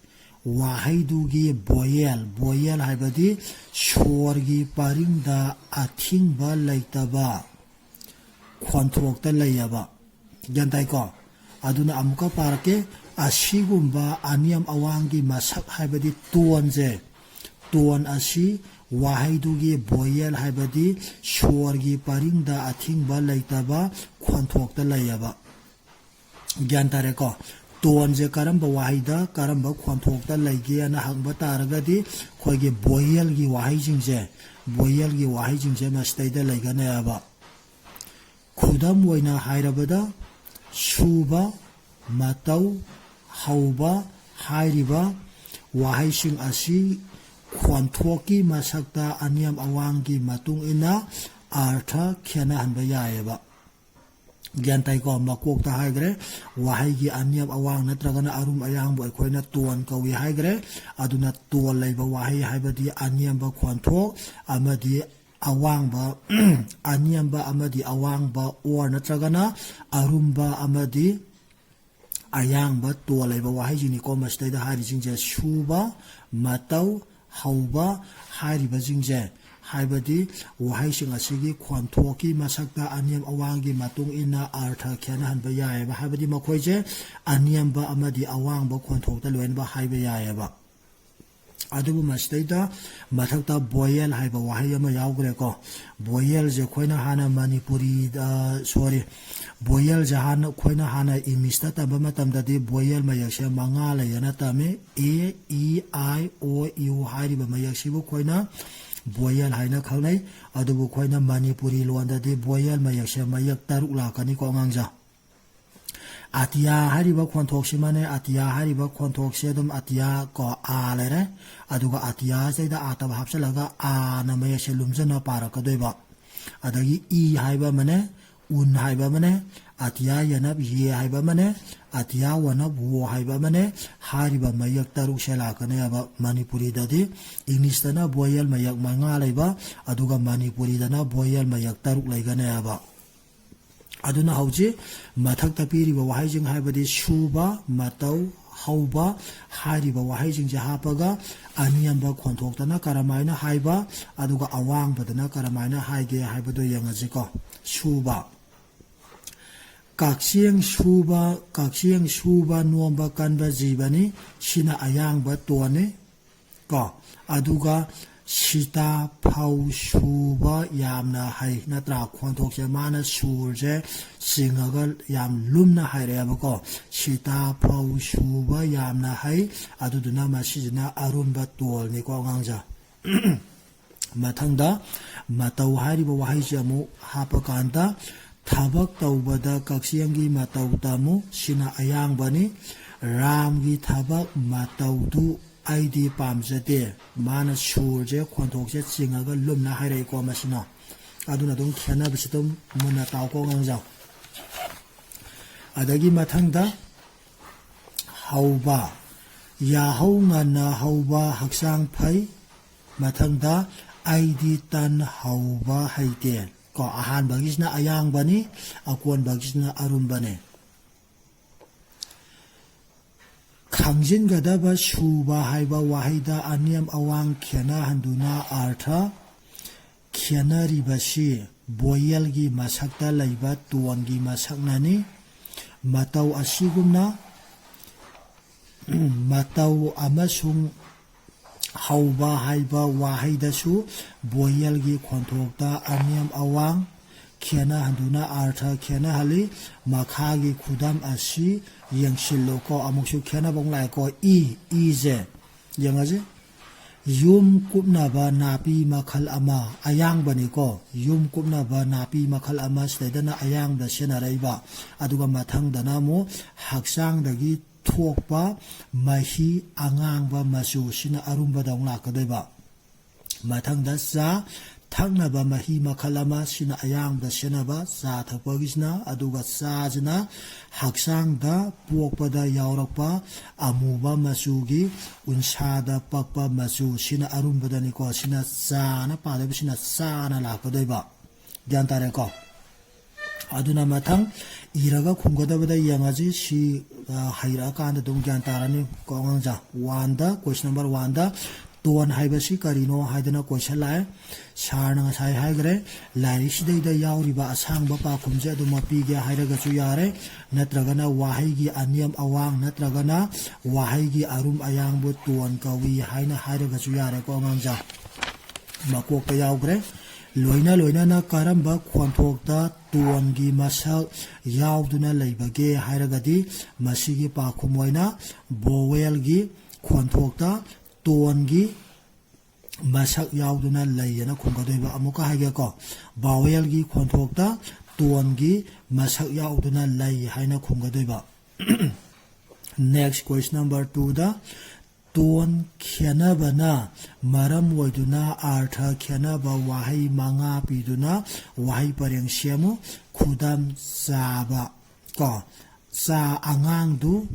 ꯋꯥꯍꯩꯗꯨꯒꯤ ꯕꯣꯌꯦꯜ, ꯕꯣꯌꯦꯜ ꯍꯥꯏꯕꯗꯤ ꯁꯣꯔꯒꯤ ꯄꯔꯤꯡꯗ ꯑꯊꯤꯡꯕ ꯂꯩꯇꯕ ꯈꯣꯟꯊꯣꯛꯇ ꯂꯩꯌꯦꯕ꯫ ꯒ꯭ꯌꯥꯟ ꯇꯥꯏꯀꯣ? ꯑꯗꯨꯅ ꯑꯃꯨꯛꯀ ꯄꯥꯔꯛꯀꯦ꯫ ꯑꯁꯤꯒꯨꯝꯕ ꯑꯅꯦꯝ ꯑꯋꯥꯡꯒꯤ ꯃꯁꯛ ꯍꯥꯏꯕꯗꯤ ꯇꯣꯟꯁꯦ, ꯇꯣꯟ ꯑꯁꯤ ꯋꯥꯍꯩꯗꯨꯒꯤ ꯕꯣꯌꯦꯜ ꯍꯥꯏꯕꯗꯤ ꯁꯣꯔꯒꯤ ꯄꯔꯤꯡꯗ ꯑꯊꯤꯡꯕ ꯂꯩꯇꯕ ꯈꯣꯟꯊꯣꯛꯇ ꯂꯩꯌꯦꯕ꯫ ꯒ꯭ꯌꯥꯟ ꯇꯥꯔꯦꯀꯣ? ꯇꯣꯟꯁꯦ ꯀꯔꯝꯕ ꯋꯥꯍꯩꯗ ꯀꯔꯝꯕ ꯈꯣꯟꯊꯣꯛꯇ ꯂꯩꯒꯦꯅ ꯍꯪꯕ ꯇꯥꯔꯒꯗꯤ ꯑꯩꯈꯣꯏꯒꯤ ꯕꯣꯌꯦꯜꯒꯤ ꯋꯥꯍꯩꯁꯤꯡꯁꯦ, ꯕꯣꯌꯦꯜꯒꯤ ꯋꯥꯍꯩꯁꯤꯡꯁꯦ ꯃꯁꯤꯗꯩꯗ ꯂꯩꯒꯅꯦꯕ꯫ ꯈꯨꯗꯝ ꯑꯣꯏꯅ ꯍꯥꯏꯔꯕꯗ, ꯁꯨꯕ, ꯃꯇꯧ, ꯍꯧꯕ ꯍꯥꯏꯔꯤꯕ ꯋꯥꯍꯩꯁꯤꯡ ꯑꯁꯤ ꯈꯣꯟꯊꯣꯛꯀꯤ ꯃꯁꯛꯇ ꯑꯅꯦꯝ ꯑꯋꯥꯡꯒꯤ ꯃꯇꯨꯡ ꯏꯟꯅ ꯑꯥꯔꯊ ꯈꯦꯠꯅꯍꯟꯕ ꯌꯥꯏꯑꯕ꯫ ꯒ꯭ꯌꯥꯟ ꯇꯥꯏꯀꯣ? ꯃꯀꯣꯛꯇ ꯍꯥꯏꯈ꯭ꯔꯦ, ꯋꯥꯍꯩꯒꯤ ꯑꯅꯦꯝ ꯑꯋꯥꯡ ꯅꯠꯇ꯭ꯔꯒꯅ ꯑꯔꯨꯝ ꯑꯌꯥꯡꯕꯨ ꯑꯩꯈꯣꯏꯅ ꯇꯣꯟ ꯀꯧꯏ ꯍꯥꯏꯈ꯭ꯔꯦ꯫ ꯑꯗꯨꯅ ꯇꯣꯟ ꯂꯩꯕ ꯋꯥꯍꯩ ꯍꯥꯏꯕꯗꯤ ꯑꯅꯦꯝꯕ ꯈꯣꯟꯊꯣꯛ ꯑꯃꯗꯤ ꯑꯋꯥꯡꯕ, ꯑꯅꯦꯝꯕ ꯑꯃꯗꯤ ꯑꯋꯥꯡꯕ ꯑꯣꯔ ꯅꯠꯇ꯭ꯔꯒꯅ ꯑꯔꯨꯝꯕ ꯑꯃꯗꯤ ꯑꯌꯥꯡꯕ ꯇꯣꯟ ꯂꯩꯕ ꯋꯥꯍꯩꯁꯤꯡꯅꯤꯀꯣ ꯃꯁꯤꯗꯩꯗ ꯍꯥꯏꯔꯤꯁꯤꯡꯁꯦ꯫ ꯁꯨꯕ, ꯃꯇꯧ, ꯍꯧꯕ ꯍꯥꯏꯔꯤꯕꯁꯤꯡꯁꯦ, ꯍꯥꯏꯕꯗꯤ ꯋꯥꯍꯩꯁꯤꯡ ꯑꯁꯤꯒꯤ ꯈꯣꯟꯊꯣꯛꯀꯤ ꯃꯁꯛꯇ ꯑꯅꯦꯝ ꯑꯋꯥꯡꯒꯤ ꯃꯇꯨꯡ ꯏꯟꯅ ꯑꯔꯊ ꯈꯦꯠꯅꯍꯟꯕ ꯌꯥꯏꯑꯕ꯫ ꯍꯥꯏꯕꯗꯤ ꯃꯈꯣꯏꯁꯦ ꯑꯅꯦꯝꯕ ꯑꯃꯗꯤ ꯑꯋꯥꯡꯕ ꯈꯣꯟꯊꯣꯛꯇ ꯂꯣꯏꯅꯃꯛ ꯍꯥꯏꯕ ꯌꯥꯏꯑꯕ꯫ ꯑꯗꯨꯕꯨ ꯃꯁꯤꯗꯩꯗ ꯃꯊꯛꯇ vowel ꯍꯥꯏꯕ ꯋꯥꯍꯩ ꯑꯃ ꯌꯥꯎꯈ꯭ꯔꯦꯀꯣ꯫ Vowelꯁꯦ ꯑꯩꯈꯣꯏꯅ ꯍꯥꯟꯅ ꯃꯅꯤꯄꯨꯔꯤꯗ, sorry, vowelꯁꯦ ꯍꯥꯟꯅ, ꯑꯩꯈꯣꯏꯅ ꯍꯥꯟꯅ Englishꯇ ꯇꯝꯕ ꯃꯇꯝꯗꯗꯤ vowel ꯃꯌꯦꯛꯁꯦ ꯃꯉꯥ ꯂꯩꯌꯦꯅ ꯇꯝꯃꯤ꯫ A, E, I, O, U ꯍꯥꯏꯔꯤꯕ ꯃꯌꯦꯛꯁꯤꯕꯨ ꯑꯩꯈꯣꯏꯅ vowel ꯍꯥꯏꯅ ꯈꯪꯅꯩ꯫ ꯑꯗꯨꯕꯨ ꯑꯩꯈꯣꯏꯅ ꯃꯅꯤꯄꯨꯔꯤ ꯂꯣꯟꯗꯗꯤ vowel ꯃꯌꯦꯛꯁꯦ ꯃꯌꯦꯛ ꯇꯔꯨꯛ ꯂꯥꯛꯀꯅꯤꯀꯣ ꯑꯉꯥꯡꯁꯦ꯫ ꯑꯇꯤꯌꯥ ꯍꯥꯏꯔꯤꯕ ꯈꯣꯟꯊꯣꯛꯁꯤꯃꯅꯦ, ꯑꯇꯤꯌꯥ ꯍꯥꯏꯔꯤꯕ ꯈꯣꯟꯊꯣꯛꯁꯦ ꯑꯗꯨꯝ ꯑꯇꯤꯌꯥ ꯀꯣ, ꯑ ꯂꯩꯔꯦ꯫ ꯑꯗꯨꯒ ꯑꯇꯤꯌꯥꯁꯤꯗꯩꯗ ꯑ ꯇꯕ ꯍꯥꯞꯆꯤꯜꯂꯒ ꯑꯅ ꯃꯌꯦꯛꯁꯦ ꯂꯨꯝꯖꯟꯅ ꯄꯥꯔꯛꯀꯗꯣꯏꯕ꯫ ꯑꯗꯒꯤ ꯏ ꯍꯥꯏꯕ ꯑꯃꯅꯦ, ꯎꯟ ꯍꯥꯏꯕ ꯑꯃꯅꯦ, ꯑꯇꯤꯌꯥ ꯌꯦꯅꯞ ꯌꯦ ꯍꯥꯏꯕ ꯑꯃꯅꯦ, ꯑꯇꯤꯌꯥ ꯋꯅꯞ ꯋꯣ ꯍꯥꯏꯕ ꯑꯃꯅꯦ꯫ ꯍꯥꯏꯔꯤꯕ ꯃꯌꯦꯛ ꯇꯔꯨꯛꯁꯦ ꯂꯥꯛꯀꯅꯦꯕ ꯃꯅꯤꯄꯨꯔꯤꯗꯗꯤ꯫ Englishꯇꯅ vowel ꯃꯌꯦꯛ ꯃꯉꯥ ꯂꯩꯕ, ꯑꯗꯨꯒ ꯃꯅꯤꯄꯨꯔꯤꯗꯅ vowel ꯃꯌꯦꯛ ꯇꯔꯨꯛ ꯂꯩꯒꯅꯦꯕ꯫ ꯑꯗꯨꯅ ꯍꯧꯖꯤꯛ ꯃꯊꯛꯇ ꯄꯤꯔꯤꯕ ꯋꯥꯍꯩꯁꯤꯡ, ꯍꯥꯏꯕꯗꯤ ꯁꯨꯕ, ꯃꯇꯧ, ꯍꯧꯕ ꯍꯥꯏꯔꯤꯕ ꯋꯥꯍꯩꯁꯤꯡꯁꯦ ꯍꯥꯞꯄꯒ ꯑꯅꯦꯝꯕ ꯈꯣꯟꯊꯣꯛꯇꯅ ꯀꯔꯝꯍꯥꯏꯅ ꯍꯥꯏꯕ, ꯑꯗꯨꯒ ꯑꯋꯥꯡꯕꯗꯅ ꯀꯔꯝꯍꯥꯏꯅ ꯍꯥꯏꯒꯦ ꯍꯥꯏꯕꯗꯣ ꯌꯦꯡꯉꯁꯤꯀꯣ꯫ ꯁꯨꯕ꯫ ꯀꯛꯆꯦꯡ ꯁꯨꯕ, ꯀꯛꯆꯦꯡ ꯁꯨꯕ ꯅꯣꯝꯕ ꯀꯟꯕ ꯖꯤꯕꯅꯤ꯫ ꯁꯤꯅ ꯑꯌꯥꯡꯕ ꯇꯣꯟꯅꯤ꯫ ꯀꯣ, ꯑꯗꯨꯒ ꯁꯤꯇꯥ ꯐꯧ ꯁꯨꯕ ꯌꯥꯝꯅ ꯍꯩ, ꯅꯠꯇ꯭ꯔꯥ? ꯈꯣꯟꯊꯣꯛꯁꯦ ꯃꯥꯅ ꯁꯨꯔꯁꯦ ꯆꯤꯡꯉꯒ ꯌꯥꯝ ꯂꯨꯝꯅ ꯍꯥꯏꯔꯛꯑꯦꯕꯀꯣ꯫ ꯁꯤꯇꯥ ꯐꯧ ꯁꯨꯕ ꯌꯥꯝꯅ ꯍꯩ, ꯑꯗꯨꯗꯨꯅ ꯃꯁꯤꯁꯤꯅ ꯑꯔꯨꯝꯕ ꯇꯣꯜꯅꯤꯀꯣ ꯑꯉꯥꯡꯁꯦ꯫ ꯃꯊꯪꯗ ꯃꯇꯧ ꯍꯥꯏꯔꯤꯕ ꯋꯥꯍꯩꯁꯦ ꯑꯃꯨꯛ ꯍꯥꯞꯄꯀꯥꯟꯗ, ꯊꯕꯛ ꯇꯧꯕꯗ ꯀꯛꯆꯦꯡꯒꯤ ꯃꯇꯧ ꯇꯝꯃꯨ, ꯁꯤꯅ ꯑꯌꯥꯡꯕꯅꯤ꯫ ꯔꯥꯝꯒꯤ ꯊꯕꯛ ꯃꯇꯧꯗꯨ ꯑꯩꯗꯤ ꯄꯥꯝꯖꯗꯦ꯫ ꯃꯥꯅ ꯁꯨꯔꯁꯦ, ꯈꯣꯟꯊꯣꯛꯁꯦ ꯆꯤꯡꯉꯒ ꯂꯨꯝꯅ ꯍꯥꯏꯔꯛꯏꯀꯣ ꯃꯁꯤꯅ꯫ ꯑꯗꯨꯅ ꯑꯗꯨꯝ ꯈꯦꯠꯅꯕꯁꯤ ꯑꯗꯨꯝ ꯃꯨꯟꯅ ꯇꯥꯎꯀꯣ ꯑꯉꯥꯡꯖꯥꯎ꯫ ꯑꯗꯒꯤ ꯃꯊꯪꯗ ꯍꯧꯕ꯫ ꯌꯥꯍꯧ ꯉꯟꯅ ꯍꯧꯕ ꯍꯛꯆꯥꯡ ꯐꯩ꯫ ꯃꯊꯪꯗ ꯑꯩꯗꯤ ꯇꯟ ꯍꯧꯕ ꯍꯩꯇꯦ꯫ ꯀꯣ, ꯑꯍꯥꯟꯕꯒꯤꯁꯤꯅ ꯑꯌꯥꯡꯕꯅꯤ, ꯑꯀꯣꯟꯕꯒꯤꯁꯤꯅ ꯑꯔꯨꯝꯕꯅꯤ꯫ ꯈꯪꯖꯤꯟꯒꯗꯕ ꯁꯨꯕ ꯍꯥꯏꯕ ꯋꯥꯍꯩꯗ ꯑꯅꯦꯝ ꯑꯋꯥꯡ ꯈꯦꯠꯅꯍꯟꯗꯨꯅ ꯑꯥꯔꯊ ꯈꯦꯠꯅꯔꯤꯕꯁꯤ ꯕꯣꯌꯦꯜꯒꯤ ꯃꯁꯛꯇ ꯂꯩꯕ ꯇꯣꯟꯒꯤ ꯃꯁꯛꯅꯅꯤ꯫ ꯃꯇꯧ ꯑꯁꯤꯒꯨꯝꯅ ꯃꯇꯧ ꯑꯃꯁꯨꯡ ꯍꯧꯕ ꯍꯥꯏꯕ ꯋꯥꯍꯩꯗꯁꯨ ꯕꯣꯌꯦꯜꯒꯤ ꯈꯣꯟꯊꯣꯛꯇ ꯑꯅꯦꯝ ꯑꯋꯥꯡ ꯈꯦꯠꯅꯍꯟꯗꯨꯅ ꯑꯥꯔꯊ ꯈꯦꯠꯅꯍꯜꯂꯤ꯫ ꯃꯈꯥꯒꯤ ꯈꯨꯗꯝ ꯑꯁꯤ ꯌꯦꯡꯁꯤꯜꯂꯨꯀꯣ꯫ ꯑꯃꯨꯛꯁꯨ ꯈꯦꯠꯅꯕ ꯑꯃꯨꯛ ꯂꯥꯛꯑꯦꯀꯣ꯫ ꯏ, ꯏꯁꯦ ꯌꯦꯡꯉꯁꯤ꯫ ꯌꯨꯝ ꯀꯨꯞꯅꯕ ꯅꯥꯄꯤ ꯃꯈꯜ ꯑꯃ, ꯑꯌꯥꯡꯕꯅꯤꯀꯣ꯫ ꯌꯨꯝ ꯀꯨꯞꯅꯕ ꯅꯥꯄꯤ ꯃꯈꯜ ꯑꯃ, ꯁꯤꯗꯩꯗꯅ ꯑꯌꯥꯡꯕꯗ ꯁꯤꯖꯤꯟꯅꯔꯛꯏꯕ꯫ ꯑꯗꯨꯒ ꯃꯊꯪꯗꯅ ꯑꯃꯨꯛ ꯍꯛꯆꯥꯡꯗꯒꯤ ꯊꯣꯛꯄ ꯃꯍꯤ ꯑꯉꯥꯡꯕ ꯃꯆꯨ, ꯁꯤꯅ ꯑꯔꯨꯝꯕꯗ ꯑꯃꯨꯛ ꯂꯥꯛꯀꯗꯣꯏꯕ꯫ ꯃꯊꯪꯗ ꯆꯥ, ꯊꯛꯅꯕ ꯃꯍꯤ ꯃꯈꯜ ꯑꯃ, ꯁꯤꯅ ꯑꯌꯥꯡꯕꯗ ꯁꯤꯖꯤꯟꯅꯕ ꯆꯥ ꯊꯛꯄꯒꯤꯁꯤꯅ꯫ ꯑꯗꯨꯒ ꯆꯥꯁꯤꯅ ꯍꯛꯆꯥꯡꯗ ꯄꯣꯛꯄꯗ ꯌꯥꯎꯔꯛꯄ ꯑꯃꯨꯕ ꯃꯆꯨꯒꯤ ꯎꯟꯁꯥꯗ ꯄꯛꯄ ꯃꯆꯨ, ꯁꯤꯅ ꯑꯔꯨꯝꯕꯗꯅꯤꯀꯣ꯫ ꯁꯤꯅ ꯆꯥꯅ ꯄꯥꯗꯣꯏꯕ, ꯁꯤꯅ ꯆꯥꯅ ꯂꯥꯛꯀꯗꯣꯏꯕ꯫ ꯒ꯭ꯌꯥꯟ ꯇꯥꯔꯦꯀꯣ? ꯑꯗꯨꯅ ꯃꯊꯪ ꯏꯔꯒ ꯈꯨꯝꯒꯗꯕꯗ ꯌꯦꯡꯉꯁꯤ꯫ ꯁꯤ, ꯑ, ꯍꯩꯔꯛꯑꯀꯥꯟꯗ ꯑꯗꯨꯝ ꯒ꯭ꯌꯥꯟ ꯇꯥꯔꯅꯤ ꯀꯣ ꯑꯉꯥꯡꯁꯥ꯫ ꯋꯥꯟꯗ, ꯀꯣꯏꯁꯟ ꯅꯝꯕꯔ ꯋꯥꯟꯗ, ꯇꯣꯟ ꯍꯥꯏꯕꯁꯤ ꯀꯔꯤꯅꯣ ꯍꯥꯏꯗꯅ ꯀꯣꯏꯁꯟ ꯂꯥꯛꯑꯦ꯫ ꯁꯥꯔꯅ ꯉꯁꯥꯏ ꯍꯥꯏꯈ꯭ꯔꯦ, ꯂꯥꯏꯔꯤꯛꯁꯤꯗꯩꯗ ꯌꯥꯎꯔꯤꯕ ꯑꯁꯥꯡꯕ ꯄꯥꯎꯈꯨꯝꯁꯦ ꯑꯗꯨꯃꯛ ꯄꯤꯒꯦ ꯍꯥꯏꯔꯒꯁꯨ ꯌꯥꯔꯦ, ꯅꯠꯇ꯭ꯔꯒꯅ ꯋꯥꯍꯩꯒꯤ ꯑꯅꯦꯝ ꯑꯋꯥꯡ, ꯅꯠꯇ꯭ꯔꯒꯅ ꯋꯥꯍꯩꯒꯤ ꯑꯔꯨꯝ ꯑꯌꯥꯡꯕꯨ ꯇꯣꯟ ꯀꯧꯏ ꯍꯥꯏꯅ ꯍꯥꯏꯔꯒꯁꯨ ꯌꯥꯔꯦꯀꯣ ꯑꯉꯥꯡꯁꯥ꯫ ꯃꯀꯣꯛꯇ ꯌꯥꯎꯈ꯭ꯔꯦ꯫ ꯂꯣꯏꯅ ꯂꯣꯏꯅꯅ ꯀꯔꯝꯕ ꯈꯣꯟꯊꯣꯛꯇ ꯇꯣꯟꯒꯤ ꯃꯁꯛ ꯌꯥꯎꯗꯨꯅ ꯂꯩꯕꯒꯦ ꯍꯥꯏꯔꯒꯗꯤ, ꯃꯁꯤꯒꯤ ꯄꯥꯎꯈꯨꯝ ꯑꯣꯏꯅ ꯕꯣꯋꯦꯜꯒꯤ ꯈꯣꯟꯊꯣꯛꯇ ꯇꯣꯟꯒꯤ ꯃꯁꯛ ꯌꯥꯎꯗꯨꯅ ꯂꯩ ꯍꯥꯏꯅ ꯈꯨꯝꯒꯗꯣꯏꯕ꯫ ꯑꯃꯨꯛꯀ ꯍꯥꯏꯒꯦꯀꯣ, ꯕꯥꯋꯦꯜꯒꯤ ꯈꯣꯟꯊꯣꯛꯇ ꯇꯣꯟꯒꯤ ꯃꯁꯛ ꯌꯥꯎꯗꯨꯅ ꯂꯩ ꯍꯥꯏꯅ ꯈꯨꯝꯒꯗꯣꯏꯕ꯫ Next, question number twoꯗ, ꯇꯣꯟ ꯈꯦꯠꯅꯕꯅ ꯃꯔꯝ ꯑꯣꯏꯗꯨꯅ ꯑꯥꯔꯊ ꯈꯦꯠꯅꯕ ꯋꯥꯍꯩ ꯃꯉꯥ ꯄꯤꯗꯨꯅ ꯋꯥꯍꯩ ꯄꯔꯦꯡ ꯁꯦꯝꯃꯨ꯫ ꯈꯨꯗꯝ, ꯆꯥꯕ ꯀꯣ꯫ ꯆꯥ ꯑꯉꯥꯡꯗꯨ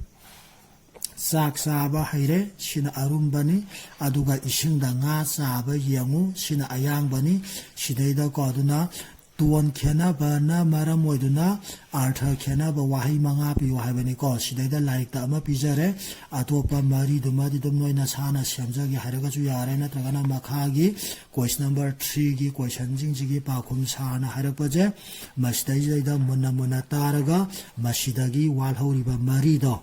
ꯆꯥꯛ ꯆꯥꯕ ꯍꯩꯔꯦ, ꯁꯤꯅ ꯑꯔꯨꯝꯕꯅꯤ꯫ ꯑꯗꯨꯒ ꯏꯁꯤꯡꯗ ꯉꯥ ꯆꯥꯕ ꯌꯦꯡꯉꯨ, ꯁꯤꯅ ꯑꯌꯥꯡꯕꯅꯤ꯫ ꯁꯤꯗꯩꯗꯀꯣ, ꯑꯗꯨꯅ ꯇꯣꯟ ꯈꯦꯠꯅꯕꯅ ꯃꯔꯝ ꯑꯣꯏꯗꯨꯅ ꯑꯥꯔꯊ ꯈꯦꯠꯅꯕ ꯋꯥꯍꯩ ꯃꯉꯥ ꯄꯤꯌꯨ ꯍꯥꯏꯕꯅꯤꯀꯣ꯫ ꯁꯤꯗꯩꯗ ꯂꯥꯏꯔꯤꯛꯇ ꯑꯃ ꯄꯤꯖꯔꯦ, ꯑꯇꯣꯞꯄ ꯃꯔꯤꯗꯨꯃꯗꯤ ꯑꯗꯨꯝ ꯅꯣꯏ ꯅꯁꯥꯅ ꯁꯦꯝꯖꯒꯦ ꯍꯥꯏꯔꯒꯁꯨ ꯌꯥꯔꯦ, ꯅꯠꯇ꯭ꯔꯒꯅ ꯃꯈꯥꯒꯤ ꯀꯣꯏꯁꯟ ꯅꯝꯕꯔ ꯊ꯭ꯔꯤꯒꯤ ꯀꯣꯏꯁꯟꯁꯤꯡꯁꯤꯒꯤ ꯄꯥꯎꯈꯨꯝ ꯁꯥꯔꯅ ꯍꯥꯏꯔꯛꯄꯁꯦ ꯃꯁꯤꯗꯩꯁꯤꯗꯩꯗ ꯃꯨꯟꯅ ꯃꯨꯟꯅ ꯇꯥꯔꯒ ꯃꯁꯤꯗꯒꯤ ꯋꯥꯠꯍꯧꯔꯤꯕ ꯃꯔꯤꯗꯣ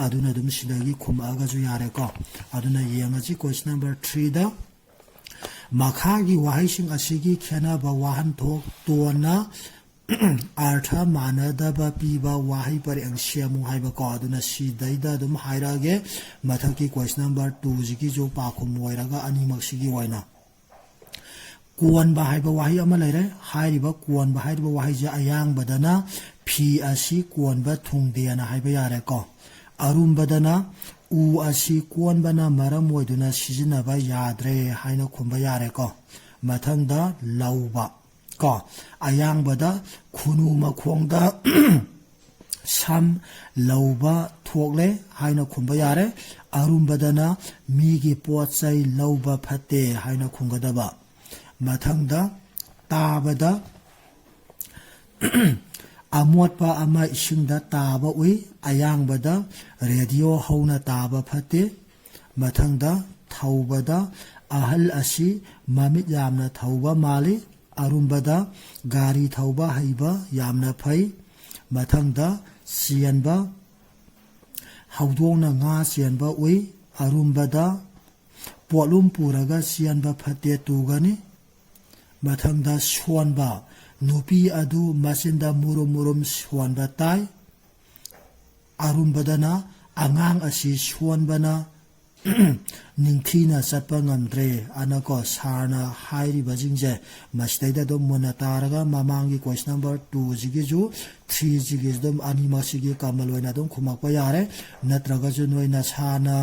ꯑꯗꯨꯅ ꯑꯗꯨꯝ ꯁꯤꯗꯒꯤ ꯈꯨꯝꯃꯛꯑꯒꯁꯨ ꯌꯥꯔꯦꯀꯣ꯫ ꯑꯗꯨꯅ ꯌꯦꯡꯉꯁꯤ ꯀꯣꯏꯁꯟ ꯅꯝꯕꯔ ꯊ꯭ꯔꯤꯗ꯫ ꯃꯈꯥꯒꯤ ꯋꯥꯍꯩꯁꯤꯡ ꯑꯁꯤꯒꯤ ꯈꯦꯠꯅꯕ ꯋꯥꯍꯟꯊꯣꯛ ꯇꯣꯟꯅ ꯑꯥꯔꯊ ꯃꯥꯟꯅꯗꯕ ꯄꯤꯕ ꯋꯥꯍꯩ ꯄꯔꯦꯡ ꯁꯦꯝꯃꯨ ꯍꯥꯏꯕꯀꯣ꯫ ꯑꯗꯨꯅ ꯁꯤꯗꯩꯗ ꯑꯗꯨꯝ ꯍꯥꯏꯔꯛꯑꯒꯦ, ꯃꯊꯛꯀꯤ ꯀꯣꯏꯁꯟ ꯅꯝꯕꯔ ꯇꯨꯁꯤꯒꯤꯁꯨ ꯄꯥꯎꯈꯨꯝ ꯑꯣꯏꯔꯒ ꯑꯅꯤꯃꯛꯁꯤꯒꯤ ꯑꯣꯏꯅ꯫ ꯀꯣꯟꯕ ꯍꯥꯏꯕ ꯋꯥꯍꯩ ꯑꯃ ꯂꯩꯔꯦ꯫ ꯍꯥꯏꯔꯤꯕ ꯀꯣꯟꯕ ꯍꯥꯏꯔꯤꯕ ꯋꯥꯍꯩꯁꯦ ꯑꯌꯥꯡꯕꯗꯅ ꯐꯤ ꯑꯁꯤ ꯀꯣꯟꯕ ꯊꯨꯡꯗꯦꯅ ꯍꯥꯏꯕ ꯌꯥꯔꯦꯀꯣ꯫ ꯑꯔꯨꯝꯕꯗꯅ ꯎ ꯑꯁꯤ ꯀꯣꯟꯕꯅ ꯃꯔꯝ ꯑꯣꯏꯗꯨꯅ ꯁꯤꯖꯤꯟꯅꯕ ꯌꯥꯗ꯭ꯔꯦ ꯍꯥꯏꯅ ꯈꯨꯝꯕ ꯌꯥꯔꯦꯀꯣ꯫ ꯃꯊꯪꯗ ꯂꯧꯕ ꯀꯣ꯫ ꯑꯌꯥꯡꯕꯗ ꯈꯨꯅꯨ ꯃꯈꯣꯡꯗ ꯁꯝ ꯂꯧꯕ ꯊꯣꯛꯂꯦ ꯍꯥꯏꯅ ꯈꯨꯝꯕ ꯌꯥꯔꯦ꯫ ꯑꯔꯨꯝꯕꯗꯅ ꯃꯤꯒꯤ ꯄꯣꯠ ꯆꯩ ꯂꯧꯕ ꯐꯠꯇꯦ ꯍꯥꯏꯅ ꯈꯨꯝꯒꯗꯕ꯫ ꯃꯊꯪꯗ ꯇꯥꯕꯗ ꯑꯃꯣꯠꯄ ꯑꯃ ꯏꯁꯤꯡꯗ ꯇꯥꯕ ꯎꯏ꯫ ꯑꯌꯥꯡꯕꯗ ꯔꯦꯗꯤꯑꯣ ꯍꯧꯅ ꯇꯥꯕ ꯐꯠꯇꯦ꯫ ꯃꯊꯪꯗ ꯊꯧꯕꯗ ꯑꯍꯜ ꯑꯁꯤ ꯃꯃꯤꯠ ꯌꯥꯝꯅ ꯊꯧꯕ ꯃꯥꯜꯂꯤ꯫ ꯑꯔꯨꯝꯕꯗ ꯒꯥꯔꯤ ꯊꯧꯕ ꯍꯩꯕ ꯌꯥꯝꯅ ꯐꯩ꯫ ꯃꯊꯪꯗ ꯆꯦꯟꯕ ꯍꯧꯗꯣꯡꯅ ꯉꯥ ꯆꯦꯟꯕ ꯎꯏ꯫ ꯑꯔꯨꯝꯕꯗ ꯄꯣꯠꯂꯨꯝ ꯄꯨꯔꯒ ꯆꯦꯟꯕ ꯐꯠꯇꯦ ꯇꯨꯒꯅꯤ꯫ ꯃꯊꯪꯗ ꯁꯣꯟꯕ ꯅꯨꯄꯤ ꯑꯗꯨ ꯃꯆꯤꯟꯗ ꯃꯨꯔꯨꯝ ꯃꯨꯔꯨꯝ ꯁꯣꯟꯕ ꯇꯥꯏ꯫ ꯑꯔꯨꯝꯕꯗꯅ ꯑꯉꯥꯡ ꯑꯁꯤ ꯁꯣꯟꯕꯅ ꯅꯤꯡꯊꯤꯅ ꯆꯠꯄ ꯉꯝꯗ꯭ꯔꯦ ꯑꯅꯀꯣ꯫ ꯁꯥꯔꯅ ꯍꯥꯏꯔꯤꯕꯁꯤꯡꯁꯦ ꯃꯁꯤꯗꯩꯗ ꯑꯗꯨꯝ ꯃꯨꯟꯅ ꯇꯥꯔꯒ ꯃꯃꯥꯡꯒꯤ ꯀꯣꯏꯁꯟ ꯅꯝꯕꯔ ꯇꯨꯁꯤꯒꯤꯁꯨ ꯊ꯭ꯔꯤꯁꯤꯒꯤꯁꯨ ꯑꯗꯨꯝ ꯑꯅꯤꯃꯛꯁꯤꯒꯤ ꯀꯃꯟ ꯑꯣꯏꯅ ꯑꯗꯨꯝ ꯈꯨꯝꯃꯛꯄ ꯌꯥꯔꯦ꯫ ꯅꯠꯇ꯭ꯔꯒꯁꯨ ꯅꯣꯏ ꯅꯁꯥꯅ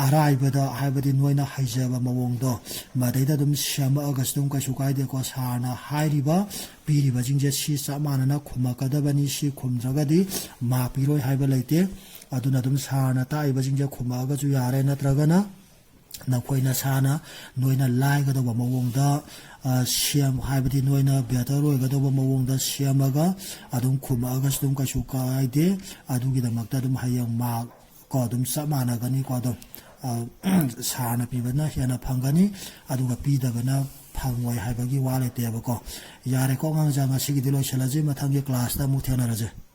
ꯑꯔꯥꯏꯕꯗ ꯍꯥꯏꯕꯗꯤ ꯅꯣꯏꯅ ꯍꯩꯖꯕ ꯃꯑꯣꯡꯗꯣ ꯃꯗꯩꯗ ꯑꯗꯨꯝ ꯁꯦꯝꯃꯛꯑꯒꯁꯨ ꯑꯗꯨꯝ ꯀꯩꯁꯨ ꯀꯥꯏꯗꯦꯀꯣ꯫ ꯁꯥꯔꯅ ꯍꯥꯏꯔꯤꯕ ꯄꯤꯔꯤꯕꯁꯤꯡꯁꯦ ꯁꯤ ꯆꯞ ꯃꯥꯟꯅꯅ ꯈꯨꯝꯃꯛꯀꯗꯕꯅꯤ꯫ ꯁꯤ ꯈꯨꯝꯗ꯭ꯔꯒꯗꯤ ꯃꯥ ꯄꯤꯔꯣꯏ ꯍꯥꯏꯕ ꯂꯩꯇꯦ꯫ ꯑꯗꯨꯅ ꯑꯗꯨꯝ ꯁꯥꯔꯅ ꯇꯥꯛꯏꯕꯁꯤꯡꯁꯦ ꯈꯨꯝꯃꯛꯑꯒꯁꯨ ꯌꯥꯔꯦ, ꯅꯠꯇ꯭ꯔꯒꯅ ꯅꯈꯣꯏ ꯅꯁꯥꯅ ꯅꯣꯏꯅ ꯂꯥꯏꯒꯗꯧꯕ ꯃꯑꯣꯡꯗ, ꯑ, ꯁꯦꯝ-, ꯍꯥꯏꯕꯗꯤ ꯅꯣꯏꯅ better ꯑꯣꯏꯒꯗꯧꯕ ꯃꯑꯣꯡꯗ ꯁꯦꯝꯃꯒ ꯑꯗꯨꯝ ꯈꯨꯝꯃꯛꯑꯒꯁꯨ ꯑꯗꯨꯝ ꯀꯩꯁꯨ ꯀꯥꯏꯗꯦ꯫ ꯑꯗꯨꯒꯤꯗꯃꯛꯇ ꯑꯗꯨꯝ ꯍꯌꯦꯡ mark ꯀꯣ ꯑꯗꯨꯝ ꯆꯞ ꯃꯥꯟꯅꯒꯅꯤꯀꯣ꯫ ꯑꯗꯨꯝ, ꯑ, ꯁꯥꯔꯅ ꯄꯤꯕꯅ ꯍꯦꯟꯅ ꯐꯪꯒꯅꯤ, ꯑꯗꯨꯒ ꯄꯤꯗꯕꯅ ꯐꯪꯉꯣꯏ ꯍꯥꯏꯕꯒꯤ ꯋꯥ ꯂꯩꯇꯦꯕꯀꯣ꯫ ꯌꯥꯔꯦꯀꯣ ꯑꯉꯥꯡꯁꯥ, ꯉꯁꯤꯒꯤꯗꯤ ꯂꯣꯏꯁꯤꯜꯂꯁꯤ, ꯃꯊꯪꯒꯤ classꯇ ꯑꯃꯨꯛ ꯊꯦꯡꯅꯔꯁꯦ꯫